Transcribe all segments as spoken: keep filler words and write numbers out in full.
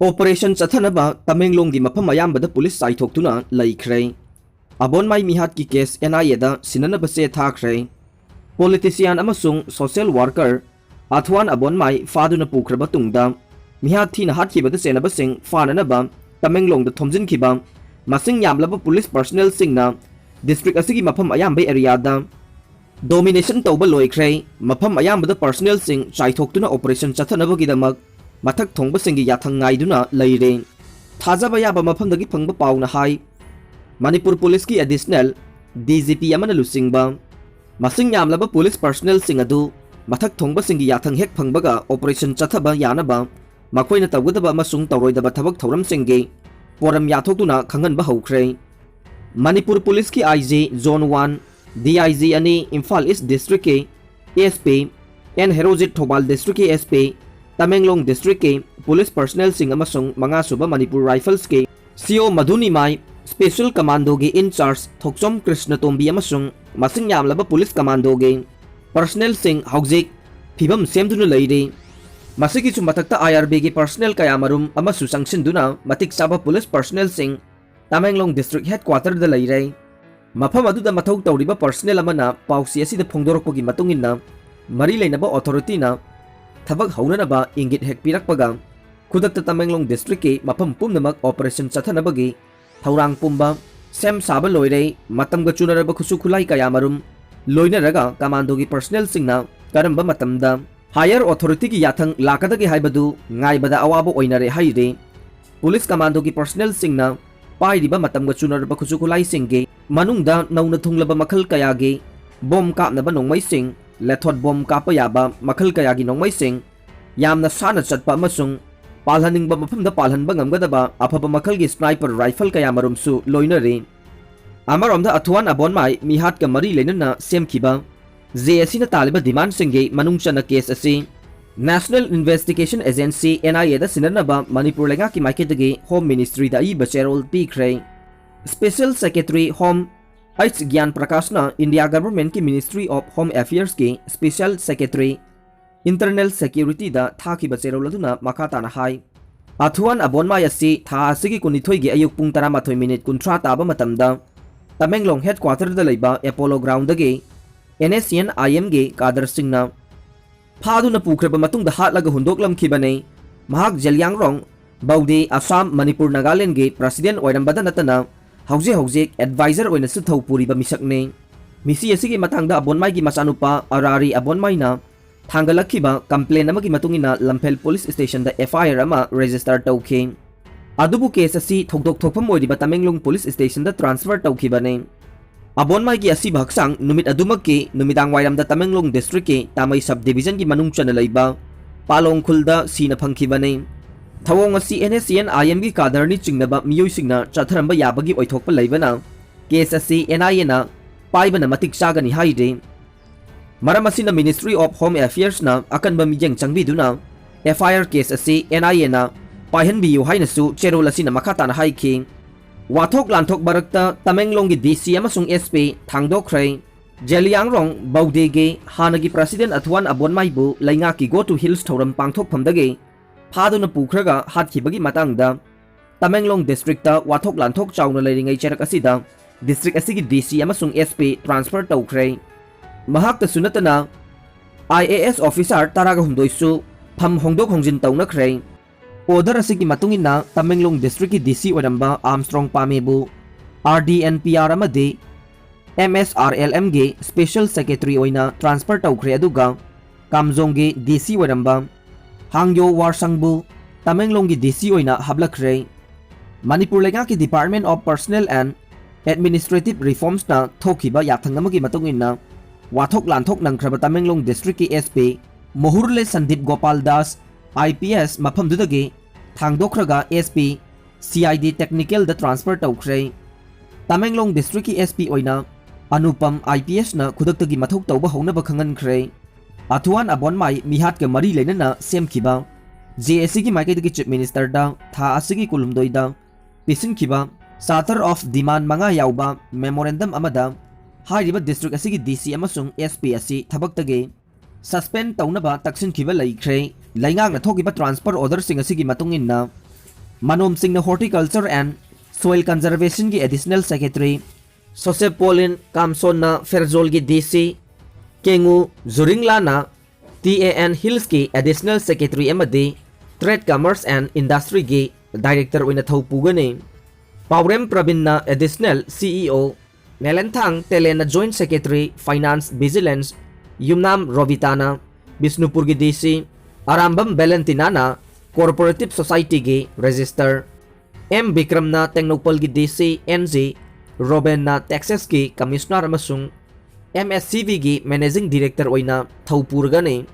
Operation ꯆꯠꯊꯅꯕ ꯇꯃꯦꯡꯂꯣꯡꯒꯤ ꯃꯐꯝ ꯑꯌꯥꯝꯕꯗ ꯄꯨꯂꯤꯁ ꯆꯥꯏꯊꯣꯛꯇꯨꯅ ꯂꯩꯈ꯭ꯔꯦ꯫ ꯑꯕꯣꯟꯃꯥꯏ ꯃꯤꯍꯥꯠꯀꯤ ꯀꯦꯁ ꯑꯦꯟ ꯑꯥꯏ ꯑꯦꯗ ꯁꯤꯟꯅꯅꯕ ꯆꯦ ꯊꯥꯈ꯭ꯔꯦ꯫ ꯄꯣꯂꯤꯇꯤꯁꯤꯌꯥꯟ ꯑꯃꯁꯨꯡ ꯁꯣꯁꯤꯌꯦꯜ ꯋꯥꯔꯀꯔ ꯑꯊꯋꯥꯟ ꯑꯕꯣꯟꯃꯥꯏ ꯐꯥꯗꯨꯅ ꯄꯨꯈ꯭ꯔꯕ ꯇꯨꯡꯗ, ꯃꯤꯍꯥꯠ ꯊꯤꯅ ꯍꯥꯠꯈꯤꯕꯗ ꯆꯦꯟꯅꯕꯁꯤꯡ ꯐꯥꯅꯅꯕ ꯇꯃꯦꯡꯂꯣꯡꯗ ꯊꯣꯝꯖꯤꯟꯈꯤꯕ ꯃꯁꯤꯡ ꯌꯥꯝꯂꯕ ꯄꯨꯂꯤꯁ ꯄꯔꯁꯅꯦꯜꯁꯤꯡꯅ ꯗꯤꯁꯇ꯭ꯔꯤꯛ ꯑꯁꯤꯒꯤ ꯃꯐꯝ ꯑꯌꯥꯝꯕ ꯑꯦꯔꯤꯌꯥꯗ ꯗꯣꯃꯤꯅꯦꯁꯟ ꯇꯧꯕ ꯂꯣꯏꯈ꯭ꯔꯦ꯫ ꯃꯐꯝ ꯑꯌꯥꯝꯕꯗ ꯄꯔꯁꯅꯦꯜꯁꯤꯡ ꯆꯥꯏꯊꯣꯛꯇꯨꯅ ꯑꯣꯄꯔꯦꯁꯟ ꯆꯠꯊꯅꯕꯒꯤꯗꯃꯛ ꯃꯊꯛ ꯊꯣꯡꯕꯁꯤꯡꯒꯤ ꯌꯥꯊꯪ ꯉꯥꯏꯗꯨꯅ ꯂꯩꯔꯦ꯫ ꯊꯥꯖꯕ ꯌꯥꯕ ꯃꯐꯝꯗꯒꯤ ꯐꯪꯕ ꯄꯥꯎꯅ ꯍꯥꯏ, ꯃꯅꯤꯄꯨꯔ ꯄꯨꯂꯤꯁꯀꯤ ꯑꯦꯗꯤꯁꯅꯦꯜ ꯗꯤ ꯖꯤ ꯄꯤ ꯑꯃꯅ ꯂꯨꯆꯤꯡꯕ ꯃꯁꯤꯡ ꯌꯥꯝꯂꯕ ꯄꯨꯂꯤꯁ ꯄꯔꯁꯅꯦꯜꯁꯤꯡ ꯑꯗꯨ ꯃꯊꯛ ꯊꯣꯡꯕꯁꯤꯡꯒꯤ ꯌꯥꯊꯪ ꯍꯦꯛ ꯐꯪꯕꯒ ꯑꯣꯄꯔꯦꯁꯟ ꯆꯠꯊꯕ ꯌꯥꯅꯕ ꯃꯈꯣꯏꯅ ꯇꯧꯒꯗꯕ ꯑꯃꯁꯨꯡ ꯇꯧꯔꯣꯏꯗꯕ ꯊꯕꯛ ꯊꯧꯔꯝꯁꯤꯡꯒꯤ ꯄꯣꯔꯝ ꯌꯥꯊꯣꯛꯇꯨꯅ ꯈꯪꯍꯟꯕ ꯍꯧꯈ꯭ꯔꯦ꯫ ꯃꯅꯤꯄꯨꯔ ꯄꯨꯂꯤꯁꯀꯤ I G, zone one, D I G ꯑꯅꯤ, ꯏꯝꯐꯥꯜ ꯏꯁ ꯗꯤꯁꯇ꯭ꯔꯤꯛꯀꯤ S P, and Herojit, Thoubal ꯗꯤꯁꯇ꯭ꯔꯤꯛꯀꯤ ꯑꯦꯁ ꯄꯤ, ꯇꯃꯦꯡꯂꯣꯡ ꯗꯤꯁꯇ꯭ꯔꯤꯛꯀꯤ ꯄꯨꯂꯤꯁ ꯄꯔꯁꯅꯦꯜꯁꯤꯡ ꯑꯃꯁꯨꯡ ꯃꯉꯥꯁꯨꯕ ꯃꯅꯤꯄꯨꯔ ꯔꯥꯏꯐꯜꯁꯀꯤ ꯁꯤ ꯑꯣ ꯃꯙꯨꯅꯤꯃꯥꯏ, ꯁ꯭ꯄꯦꯁꯦꯜ ꯀꯃꯥꯟꯗꯣꯒꯤ ꯏꯟꯆꯥꯔꯖ ꯊꯣꯛꯆꯣꯝ ꯀ꯭ꯔꯤꯁꯅꯇꯣꯝꯕꯤ ꯑꯃꯁꯨꯡ ꯃꯁꯤꯡ ꯌꯥꯝꯂꯕ ꯄꯨꯂꯤꯁ ꯀꯃꯥꯟꯗꯣꯒꯤ ꯄꯔꯁꯅꯦꯜꯁꯤꯡ ꯍꯧꯖꯤꯛ ꯐꯤꯕꯝ ꯁꯦꯝꯗꯨꯅ ꯂꯩꯔꯤ꯫ ꯃꯁꯤꯒꯤꯁꯨ ꯃꯊꯛꯇ ꯑꯥꯏ ꯑꯥꯔ ꯕꯤꯒꯤ ꯄꯔꯁꯅꯦꯜ ꯀꯌꯥꯃꯔꯨꯝ ꯑꯃꯁꯨ ꯆꯪꯁꯤꯟꯗꯨꯅ ꯃꯇꯤꯛ ꯆꯥꯕ ꯄꯨꯂꯤꯁ ꯄꯔꯁꯅꯦꯜꯁꯤꯡ ꯇꯃꯦꯡꯂꯣꯡ ꯗꯤꯁꯇ꯭ꯔꯤꯛ ꯍꯦꯗꯀ꯭ꯋꯥꯇꯔꯗ ꯂꯩꯔꯦ꯫ ꯃꯐꯝ ꯑꯗꯨꯗ ꯃꯊꯧ ꯇꯧꯔꯤꯕ ꯄꯔꯁꯅꯦꯜ ꯑꯃꯅ ꯄꯥꯎꯆꯦ ꯑꯁꯤꯗ ꯐꯣꯡꯗꯣꯔꯛꯄꯒꯤ ꯃꯇꯨꯡ ꯏꯟꯅ, ꯃꯔꯤ ꯂꯩꯅꯕ ꯑꯣꯊꯣꯔꯤꯇꯤꯅ ꯊꯕꯛ ꯍꯧꯅꯅꯕ ꯏꯪꯒꯤꯠ ꯍꯦꯛ ꯄꯤꯔꯛꯄꯒ, ꯈꯨꯗꯛꯇ ꯇꯃꯦꯡꯂꯣꯡ ꯗꯤꯁꯇ꯭ꯔꯤꯛꯀꯤ ꯃꯐꯝ ꯄꯨꯝꯅꯃꯛ ꯑꯣꯄꯔꯦꯁꯟ ꯆꯠꯊꯅꯕꯒꯤ ꯊꯧꯔꯥꯡ ꯄꯨꯝꯕ ꯁꯦꯝ ꯁꯥꯕ ꯂꯣꯏꯔꯦ꯫ ꯃꯇꯝꯒ ꯆꯨꯅꯔꯕ ꯈꯨꯠꯁꯨ ꯈꯨꯠꯂꯥꯏ ꯀꯌꯥꯃꯔꯨꯝ, ꯂꯣꯏꯅꯔꯒ ꯀꯃꯥꯟꯗꯣꯒꯤ ꯄꯔꯁꯅꯦꯜꯁꯤꯡꯅ ꯀꯔꯝꯕ ꯃꯇꯝꯗ ꯍꯥꯌꯔ ꯑꯣꯊꯣꯔꯤꯇꯤꯒꯤ ꯌꯥꯊꯪ ꯂꯥꯛꯀꯗꯒꯦ ꯍꯥꯏꯕꯗꯨ ꯉꯥꯏꯕꯗ ꯑꯋꯥꯕ ꯑꯣꯏꯅꯔꯦ ꯍꯥꯏꯔꯤ꯫ ꯄꯨꯂꯤꯁ ꯀꯃꯥꯟꯗꯣꯒꯤ ꯄꯔꯁꯅꯦꯜꯁꯤꯡꯅ ꯄꯥꯏꯔꯤꯕ ꯃꯇꯝꯒ ꯆꯨꯅꯔꯕ ꯈꯨꯠꯁꯨ ꯈꯨꯠꯂꯥꯏꯁꯤꯡꯒꯤ ꯃꯅꯨꯡꯗ ꯅꯧꯅ ꯊꯨꯡꯂꯕ ꯃꯈꯜ ꯀꯌꯥꯒꯤ ꯕꯣꯝ ꯀꯥꯞꯅꯕ ꯅꯣꯡꯃꯩꯁꯤꯡ, ꯂꯦꯊꯣꯠ ꯕꯣꯝ ꯀꯥꯞꯄ ꯌꯥꯕ ꯃꯈꯜ ꯀꯌꯥꯒꯤ ꯅꯣꯡꯃꯩꯁꯤꯡ, ꯌꯥꯝꯅ ꯁꯥꯟꯅ ꯆꯠꯄ ꯑꯃꯁꯨꯡ ꯄꯥꯜꯍꯟꯅꯤꯡꯕ ꯃꯐꯝꯗ ꯄꯥꯜꯍꯟꯕ ꯉꯝꯒꯗꯕ ꯑꯐꯕ ꯃꯈꯜꯒꯤ ꯁ꯭ꯅꯥꯏꯄꯔ ꯔꯥꯏꯐꯜ ꯀꯌꯥꯃꯔꯨꯝꯁꯨ ꯂꯣꯏꯅꯔꯤ꯫ ꯑꯃꯔꯣꯝꯗ ꯑꯊꯨꯋꯥꯟ ꯑꯕꯣꯟꯃꯥꯏ ꯃꯤꯍꯥꯠꯀ ꯃꯔꯤ ꯂꯩꯅꯅ ꯁꯦꯝꯈꯤꯕ ꯖꯦ ꯑꯦ ꯁꯤꯅ ꯇꯥꯜꯂꯤꯕ ꯗꯤꯃꯥꯟꯁꯤꯡꯒꯤ ꯃꯅꯨꯡ ꯆꯟꯅ ꯀꯦꯁ ꯑꯁꯤ ꯅꯦꯁꯅꯦꯜ ꯏꯟꯚꯦꯁꯇꯤꯒꯦꯁꯟ ꯑꯦꯖꯦꯟꯁꯤ, ꯑꯦꯟ ꯑꯥꯏ ꯑꯦꯗ ꯁꯤꯟꯅꯅꯕ ꯃꯅꯤꯄꯨꯔ ꯂꯩꯉꯥꯛꯀꯤ ꯃꯥꯏꯀꯩꯗꯒꯤ ꯍꯣꯝ ꯃꯤꯅꯤꯁꯇ꯭ꯔꯤꯗ ꯑꯏꯕ ꯆꯦꯔꯣꯜ ꯄꯤꯈ꯭ꯔꯦ꯫ Special secretary home H Gyan ꯄ꯭ꯔꯀꯥꯁꯅ ꯏꯟꯗꯤꯌꯥ ꯒꯚꯔꯟꯃꯦꯟꯠꯀꯤ ꯃꯤꯅꯤꯁꯇ꯭ꯔꯤ ꯑꯣꯐ ꯍꯣꯝ ꯑꯦꯐꯤꯌꯔꯁꯀꯤ ꯁ꯭ꯄꯦꯁꯦꯜ ꯁꯦꯀ꯭ꯔꯦꯇꯔꯤ ꯏꯟꯇꯔꯅꯦꯜ ꯁꯦꯀ꯭ꯌꯨꯔꯤꯇꯤꯗ ꯊꯥꯈꯤꯕ ꯆꯦꯔꯣꯜ ꯑꯗꯨꯅ ꯃꯈꯥ ꯇꯥꯅ ꯍꯥꯏ, ꯑꯊꯨꯋꯥꯟ ꯑꯕꯣꯟꯃꯥꯏ ꯑꯁꯤ ꯊꯥ ꯑꯁꯤꯒꯤ ꯀꯨꯟꯅꯤꯊꯣꯏꯒꯤ ꯑꯌꯨꯛ ꯄꯨꯡ ꯇꯔꯥꯃꯥꯊꯣꯏ ꯃꯤꯅꯤꯠ ꯀꯨꯟꯊ꯭ꯔꯥ ꯇꯥꯕ ꯃꯇꯝꯗ ꯇꯃꯦꯡꯂꯣꯡ headquarter ꯗ ꯂꯩꯕ ꯑꯦꯄꯣꯂꯣ ground ꯗꯒꯤ N S C N I M ꯒꯤ cadre ꯁꯤꯡꯅ ꯐꯥꯗꯨꯅ ꯄꯨꯈ꯭ꯔꯕ ꯃꯇꯨꯡꯗ ꯍꯥꯠꯂꯒ ꯍꯨꯟꯗꯣꯛꯂꯝꯈꯤꯕꯅꯤ꯫ ꯃꯍꯥꯛ ꯖꯦꯂꯤꯌꯥꯡꯔꯣꯡ, ꯕꯧꯗꯦ, ꯑꯁꯥꯝ, ꯃꯅꯤꯄꯨꯔ, ꯅꯥꯒꯥꯂꯦꯟꯒꯤ president ꯑꯣꯏꯔꯝꯕꯗ ꯅꯠꯇꯅ ꯍꯧꯖꯤꯛ ꯍꯧꯖꯤꯛ advisor ꯑꯣꯏꯅꯁꯨ ꯊꯧ ꯄꯨꯔꯤꯕ ꯃꯤꯁꯛꯅꯤ꯫ ꯃꯤꯁꯤ ꯑꯁꯤꯒꯤ ꯃꯇꯥꯡꯗ ꯑꯕꯣꯟꯃꯥꯏꯒꯤ ꯃꯆꯥꯅꯨꯄꯥ ꯑꯔꯥꯔꯤ ꯑꯕꯣꯟꯃꯥꯏꯅ ꯊꯥꯡꯒꯠꯂꯛꯈꯤꯕ complaint ꯑꯃꯒꯤ ꯃꯇꯨꯡ ꯏꯟꯅ ꯂꯝꯐꯦꯜ police station the F I R ꯑꯃ register ꯇꯧꯈꯤ꯫ ꯑꯗꯨꯕꯨ case ꯑꯁꯤ ꯊꯧꯗꯣꯛ ꯊꯣꯛꯐꯝ ꯑꯣꯏꯔꯤꯕ ꯇꯃꯦꯡꯂꯣꯡ police station ꯗ transfer ꯇꯧꯈꯤꯕꯅꯤ꯫ ꯑꯕꯣꯟꯃꯥꯏꯒꯤ ꯑꯁꯤꯕ ꯍꯛꯆꯥꯡ ꯅꯨꯃꯤꯠ ꯑꯗꯨꯃꯛꯀꯤ ꯅꯨꯃꯤꯗꯥꯡ ꯋꯥꯏꯔꯝꯗ ꯇꯃꯦꯡꯂꯣꯡ district ꯀꯤ ꯇꯥꯃꯩ sub division ꯒꯤ ꯃꯅꯨꯡ ꯆꯟꯅ ꯂꯩꯕ ꯄꯥꯂꯣꯡ ꯈꯨꯜꯗ ꯁꯤꯅ ꯐꯪꯈꯤꯕꯅꯤ꯫ ꯊꯧꯑꯣꯡ ꯑꯁꯤ N S C N I M ꯒꯤ cadre ꯅꯤ ꯆꯤꯡꯅꯕ ꯃꯤꯑꯣꯏꯁꯤꯡꯅ ꯆꯠꯊꯔꯝꯕ ꯌꯥꯕꯒꯤ ꯑꯣꯏꯊꯣꯛꯄ ꯂꯩꯕꯅ case ꯑꯁꯤ N I A ꯅ ꯄꯥꯏꯕꯅ ꯃꯇꯤꯛ ꯆꯥꯒꯅꯤ ꯍꯥꯏꯔꯤ꯫ ꯃꯔꯝ ꯑꯁꯤꯅ Ministry of Home Affairs ꯅ ꯑꯀꯟꯕ ꯃꯤꯠꯌꯦꯡ ꯆꯪꯕꯤꯗꯨꯅ F I R case ꯑꯁꯤ N I A ꯅ ꯄꯥꯏꯍꯟꯕꯤꯌꯨ ꯍꯥꯏꯅꯁꯨ ꯆꯦꯔꯣꯜ ꯑꯁꯤꯅ ꯃꯈꯥ ꯇꯥꯅ ꯍꯥꯏꯈꯤ꯫ ꯋꯥꯊꯣꯛ ꯂꯥꯟꯊꯣꯛ ꯃꯔꯛꯇ ꯇꯃꯦꯡꯂꯣꯡꯒꯤ D C ꯑꯃꯁꯨꯡ S P ꯊꯥꯡꯗꯣꯛꯈ꯭ꯔꯦ꯫ ꯖꯦꯂꯤꯌꯥꯡꯔꯣꯡ ꯕꯧꯗꯦꯒꯤ ꯍꯥꯟꯅꯒꯤ president ꯑꯊꯨꯋꯥꯟ ꯑꯕꯣꯟꯃꯥꯏꯕꯨ ꯂꯩꯉꯥꯛꯀꯤ Go to Hills ꯊꯧꯔꯝ ꯄꯥꯡꯊꯣꯛꯐꯝꯗꯒꯤ ꯐꯥꯗꯨꯅ ꯄꯨꯈ꯭ꯔꯒ ꯍꯥꯠꯈꯤꯕꯒꯤ ꯃꯇꯥꯡꯗ ꯇꯃꯦꯡꯂꯣꯡ district ꯇ ꯋꯥꯊꯣꯛ ꯂꯥꯟꯊꯣꯛ ꯆꯥꯎꯅ ꯂꯩꯔꯤꯉꯩ ꯆꯔꯛ ꯑꯁꯤꯗ district ꯑꯁꯤꯒꯤ D C ꯑꯃꯁꯨꯡ S P transfer ꯇꯧꯈ꯭ꯔꯦ꯫ ꯃꯍꯥꯛꯇꯁꯨ ꯅꯠꯇꯅ I A S officer ꯇꯔꯥꯒ ꯍꯨꯝꯗꯣꯏꯁꯨ ꯐꯝ ꯍꯣꯡꯗꯣꯛ ꯍꯣꯡꯖꯤꯟ ꯇꯧꯅꯈ꯭ꯔꯦ꯫ Order ꯑꯁꯤꯒꯤ ꯃꯇꯨꯡ ꯏꯟꯅ ꯇꯃꯦꯡꯂꯣꯡ district ꯀꯤ D C ꯑꯣꯏꯔꯝꯕ Armstrong ꯄꯥꯃꯦꯕꯨ R D N P R ꯑꯃꯗꯤ M S R L M ꯒꯤ special secretary ꯑꯣꯏꯅ transfer ꯇꯧꯈ꯭ꯔꯦ, ꯑꯗꯨꯒ ꯀꯥꯝꯖꯣꯡꯒꯤ D C ꯑꯣꯏꯔꯝꯕ ꯍꯥꯡꯌꯣ ꯋꯥꯔꯁꯪꯕꯨ ꯇꯃꯦꯡꯂꯣꯡꯒꯤ D C ꯑꯣꯏꯅ ꯍꯥꯞꯂꯛꯈ꯭ꯔꯦ꯫ ꯃꯅꯤꯄꯨꯔ ꯂꯩꯉꯥꯛꯀꯤ Department of Personnel and Administrative Reforms ꯅ ꯊꯣꯛꯈꯤꯕ ꯌꯥꯊꯪ ꯑꯃꯒꯤ ꯃꯇꯨꯡ ꯏꯟꯅ ꯋꯥꯊꯣꯛ ꯂꯥꯟꯊꯣꯛ ꯅꯪꯈ꯭ꯔꯕ ꯇꯃꯦꯡꯂꯣꯡ district ꯀꯤ S P ꯃꯣꯍꯨꯔꯂꯦ Sandeep Gopal Das I P S ꯃꯐꯝꯗꯨꯗꯒꯤ ꯊꯥꯡꯗꯣꯛꯈ꯭ꯔꯒ S P C I D technical the transfer ꯇꯧꯈ꯭ꯔꯦ꯫ ꯇꯃꯦꯡꯂꯣꯡ district ꯀꯤ S P ꯑꯣꯏꯅ ꯑꯅꯨꯄꯝ I P S ꯅ ꯈꯨꯗꯛꯇꯒꯤ ꯃꯊꯧ ꯇꯧꯕ ꯍꯧꯅꯕ ꯈꯪꯍꯟꯈ꯭ꯔꯦ꯫ ꯑꯊꯨꯋꯥꯟ ꯑꯕꯣꯟꯃꯥꯏ ꯃꯤꯍꯥꯠꯀ ꯃꯔꯤ ꯂꯩꯅꯅ ꯁꯦꯝꯈꯤꯕ J A C ꯒꯤ ꯃꯥꯏꯀꯩꯗꯒꯤ Chief Minister ꯗ ꯊꯥ ꯑꯁꯤꯒꯤ ꯀꯨꯟꯍꯨꯝꯗꯣꯏꯗ ꯄꯤꯁꯤꯟꯈꯤꯕ charter of demand ꯃꯉꯥ ꯌꯥꯎꯕ memorandum ꯑꯃꯗ ꯍꯥꯏꯔꯤꯕ district ꯑꯁꯤꯒꯤ D C ꯑꯃꯁꯨꯡ S P ꯑꯁꯤ ꯊꯕꯛꯇꯒꯤ suspend ꯇꯧꯅꯕ ꯇꯛꯁꯤꯟꯈꯤꯕ ꯂꯩꯈ꯭ꯔꯦ꯫ ꯂꯩꯉꯥꯛꯅ ꯊꯣꯛꯈꯤꯕ transfer orderꯁꯤꯡ ꯑꯁꯤꯒꯤ ꯃꯇꯨꯡ ꯏꯟꯅ, ꯃꯅꯣꯝ ꯁꯤꯡꯅ Horticulture and Soil Conservationꯒꯤ Additional Secretary, ꯁꯣꯁꯦꯞ ꯄꯣꯂꯤꯟ ꯀꯥꯝꯁꯣꯟꯅ ꯐꯦꯔꯖꯣꯜꯒꯤ D C, ꯀꯦꯉꯨ ꯖꯨꯔꯤꯡꯂꯥꯅ T A N Hillsꯀꯤ Additional Secretary ꯑꯃꯗꯤ Trade, Commerce and Industryꯒꯤ Director ꯑꯣꯏꯅ ꯊꯧ ꯄꯨꯒꯅꯤ꯫ ꯄꯥꯎꯔꯦꯝ ꯄ꯭ꯔꯕꯤꯟꯅ Additional C E O, ꯃꯦꯂꯦꯟꯊꯥꯡ ꯇꯦꯂꯦꯟꯅ Joint Secretary Finance Vigilance, ꯌꯨꯝꯅꯥꯝ ꯔꯣꯕꯤꯇꯥꯅ ꯕꯤꯁꯅꯨꯄꯨꯔꯒꯤ D C, Arambam ꯚꯦꯂꯦꯟꯇꯤꯅꯥꯅ Cooperative Societyꯒꯤ Register, M ꯕꯤꯀ꯭ꯔꯝꯅ ꯇꯦꯡꯅꯧꯄꯜꯒꯤ D C N G, ꯔꯣꯕꯦꯟꯅ Taxesꯀꯤ Commissioner ꯑꯃꯁꯨꯡ M S C Vꯒꯤ Managing Director ꯑꯣꯏꯅ ꯊꯧ ꯄꯨꯔꯒꯅꯤ꯫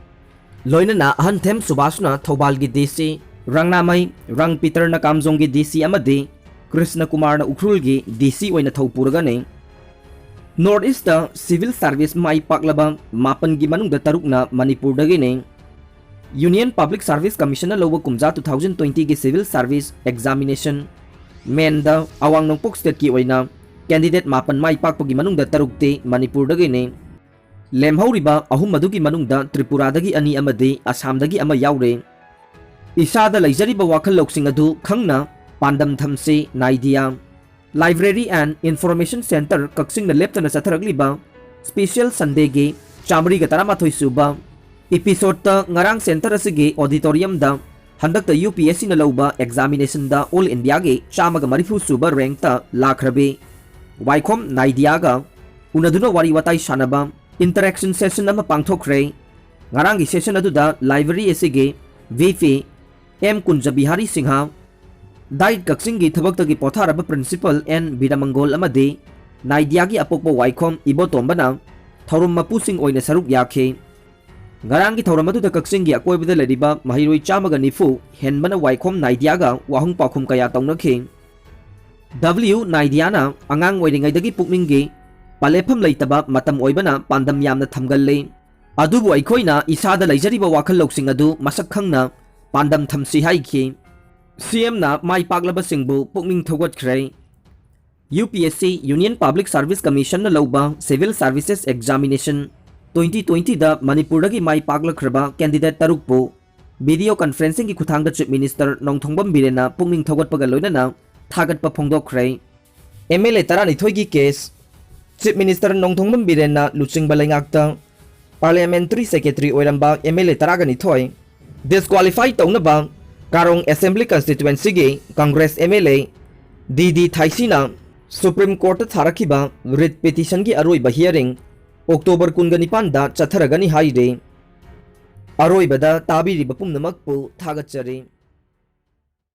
ꯂꯣꯏꯅꯅ ꯑꯍꯟꯊꯦꯝ ꯁꯨꯕꯥꯁꯅ ꯊꯧꯕꯥꯜꯒꯤ D C, ꯔꯪꯅꯥꯃꯩ ꯔꯪ ꯄꯤꯇꯔꯅ ꯀꯥꯝꯖꯣꯡꯒꯤ D C ꯑꯃꯗꯤ ꯀ꯭ꯔꯤꯁꯅ ꯀꯨꯃꯥꯔꯅ ꯎꯈ꯭ꯔꯨꯜꯒꯤ D C ꯑꯣꯏꯅ ꯊꯧ ꯄꯨꯔꯒꯅꯤ꯫ North Eastꯇ civil service ꯃꯥꯏ ꯄꯥꯛꯂꯕ ꯃꯥꯄꯟꯒꯤ ꯃꯅꯨꯡꯗ ꯇꯔꯨꯛꯅ ꯃꯅꯤꯄꯨꯔꯗꯒꯤꯅꯤ꯫ Union Public Service Commissionꯅ ꯂꯧꯕ ꯀꯨꯝꯖꯥ two thousand twentyꯒꯤ civil service examination, MENꯗ ꯑꯋꯥꯡ ꯅꯣꯡꯄꯣꯛ stateꯀꯤ ꯑꯣꯏꯅ candidate ꯃꯥꯄꯟ ꯃꯥꯏ ꯄꯥꯛꯄꯒꯤ ꯃꯅꯨꯡꯗ ꯇꯔꯨꯛꯇꯤ ꯃꯅꯤꯄꯨꯔꯗꯒꯤꯅꯤ꯫ ꯂꯦꯝꯍꯧꯔꯤꯕ ꯑꯍꯨꯝ ꯑꯗꯨꯒꯤ ꯃꯅꯨꯡꯗ ꯇ꯭ꯔꯤꯄꯨꯔꯥꯗꯒꯤ ꯑꯅꯤ ꯑꯃꯗꯤ ꯑꯁꯥꯝꯗꯒꯤ ꯑꯃ ꯌꯥꯎꯔꯦ꯫ ꯏꯁꯥꯗ ꯂꯩꯖꯔꯤꯕ ꯋꯥꯈꯜ ꯂꯧꯁꯤꯡ ꯑꯗꯨ ꯈꯪꯅ ꯄꯥꯟꯗꯝ ꯊꯝꯁꯤ꯫ ꯅꯥꯏꯗꯤꯌꯥ꯫ Library and Information Centre ꯀꯛꯆꯤꯡꯅ ꯂꯦꯞꯇꯅ ꯆꯠꯊꯔꯛꯂꯤꯕ Special Sundayꯒꯤ ꯆꯥꯃꯔꯤꯒ ꯇꯔꯥꯃꯥꯊꯣꯏ ꯁꯨꯕ episodeꯇ ꯉꯔꯥꯡ centre ꯑꯁꯤꯒꯤ auditoriumꯗ ꯍꯟꯗꯛꯇ UPSCꯅ ꯂꯧꯕ examinationꯗ All Indiaꯒꯤ ꯆꯥꯝꯃꯒ ꯃꯔꯤꯐꯨ ꯁꯨꯕ rankꯇ ꯂꯥꯛꯈ꯭ꯔꯕꯤ ꯋꯥꯏꯈꯣꯝ ꯅꯥꯏꯗꯤꯌꯥꯒ ꯎꯅꯗꯨꯅ ꯋꯥꯔꯤ ꯋꯥꯇꯥꯏ ꯁꯥꯟꯅꯕ interaction session ꯑꯃ ꯄꯥꯡꯊꯣꯛꯈ꯭ꯔꯦ꯫ ꯉꯔꯥꯡꯒꯤ session ꯑꯗꯨꯗ library ꯑꯁꯤꯒꯤ VP M ꯀꯨꯟꯖꯕꯤꯍꯥꯔꯤ ꯁꯤꯡꯍ, DIET ꯀꯛꯆꯤꯡꯒꯤ ꯊꯕꯛꯇꯒꯤ ꯄꯣꯊꯥꯔꯕ Principal N ꯕꯤꯔꯃꯪꯒꯣꯜ ꯑꯃꯗꯤ ꯅꯥꯏꯗꯤꯌꯥꯒꯤ ꯑꯄꯣꯛꯄ ꯋꯥꯏꯈꯣꯝ ꯏꯕꯣꯇꯣꯝꯕꯅ ꯊꯧꯔꯝ ꯃꯄꯨꯁꯤꯡ ꯑꯣꯏꯅ ꯁꯔꯨꯛ ꯌꯥꯈꯤ꯫ ꯉꯔꯥꯡꯒꯤ ꯊꯧꯔꯝ ꯑꯗꯨꯗ ꯀꯛꯆꯤꯡꯒꯤ ꯑꯀꯣꯏꯕꯗ ꯂꯩꯔꯤꯕ ꯃꯍꯩꯔꯣꯏ ꯆꯥꯝꯃꯒ ꯅꯤꯐꯨ ꯍꯦꯟꯕꯅ ꯋꯥꯏꯈꯣꯝ ꯅꯥꯏꯗꯤꯌꯥꯒ ꯋꯥꯍꯪ ꯄꯥꯎꯈꯨꯝ ꯀꯌꯥ ꯇꯧꯅꯈꯤ꯫ W ꯅꯥꯏꯗꯤꯌꯥꯅ ꯑꯉꯥꯡ ꯑꯣꯏꯔꯤꯉꯩꯗꯒꯤ ꯄꯨꯛꯅꯤꯡꯒꯤ ꯄꯂꯦꯐꯝ ꯂꯩꯇꯕ ꯃꯇꯝ ꯑꯣꯏꯕꯅ ꯄꯥꯟꯗꯝ ꯌꯥꯝꯅ ꯊꯝꯒꯜꯂꯤ꯫ ꯑꯗꯨꯕꯨ ꯑꯩꯈꯣꯏꯅ ꯏꯁꯥꯗ ꯂꯩꯖꯔꯤꯕ ꯋꯥꯈꯜ ꯂꯧꯁꯤꯡ ꯑꯗꯨ ꯃꯁꯛ ꯈꯪꯅ ꯄꯥꯟꯗꯝ ꯊꯝꯁꯤ ꯍꯥꯏꯈꯤ꯫ CMꯅ ꯃꯥꯏ ꯄꯥꯛꯂꯕꯁꯤꯡꯕꯨ ꯄꯨꯛꯅꯤꯡ ꯊꯧꯒꯠꯈ꯭ꯔꯦ꯫ UPSC, Union Public Service Commissionꯅ ꯂꯧꯕ Civil Services Examination twenty twentyꯗ ꯃꯅꯤꯄꯨꯔꯗꯒꯤ ꯃꯥꯏ ꯄꯥꯛꯂꯛꯈ꯭ꯔꯕ candidate ꯇꯔꯨꯛꯄꯨ video conferencingꯒꯤ ꯈꯨꯊꯥꯡꯗ Chief Minister ꯅꯣꯡꯊꯣꯝꯕꯝ ꯕꯤꯔꯦꯟꯅ ꯄꯨꯛꯅꯤꯡ ꯊꯧꯒꯠꯄꯒ ꯂꯣꯏꯅꯅ ꯊꯥꯒꯠꯄ ꯐꯣꯡꯗꯣꯛꯈ꯭ꯔꯦ꯫ MLA ꯇꯔꯥꯅꯤꯊꯣꯏꯒꯤ case꯫ Chief Minister Nongthombam ꯕꯤꯔꯦꯟꯅ ꯂꯨꯆꯤꯡꯕ ꯂꯩꯉꯥꯛꯇ parliamentary secretary ꯑꯣꯏꯔꯝꯕ MLA ꯇꯔꯥꯒ ꯅꯤꯊꯣꯏ disqualify ꯇꯧꯅꯕ ꯀꯥꯔꯣꯡ Assembly Constituencyꯒꯤ Congress MLA ꯗꯤ ꯗꯤ ꯊꯥꯏꯁꯤꯅ Supreme Courtꯇ ꯊꯥꯔꯛꯈꯤꯕ writ petitionꯒꯤ ꯑꯔꯣꯏꯕ hearing October ꯀꯨꯟꯒ ꯅꯤꯄꯥꯟꯗ ꯆꯠꯊꯔꯒꯅꯤ ꯍꯥꯏꯔꯤ꯫ ꯑꯔꯣꯏꯕꯗ ꯇꯥꯕꯤꯔꯤꯕ ꯄꯨꯝꯅꯃꯛꯄꯨ ꯊꯥꯒꯠꯆꯔꯤ꯫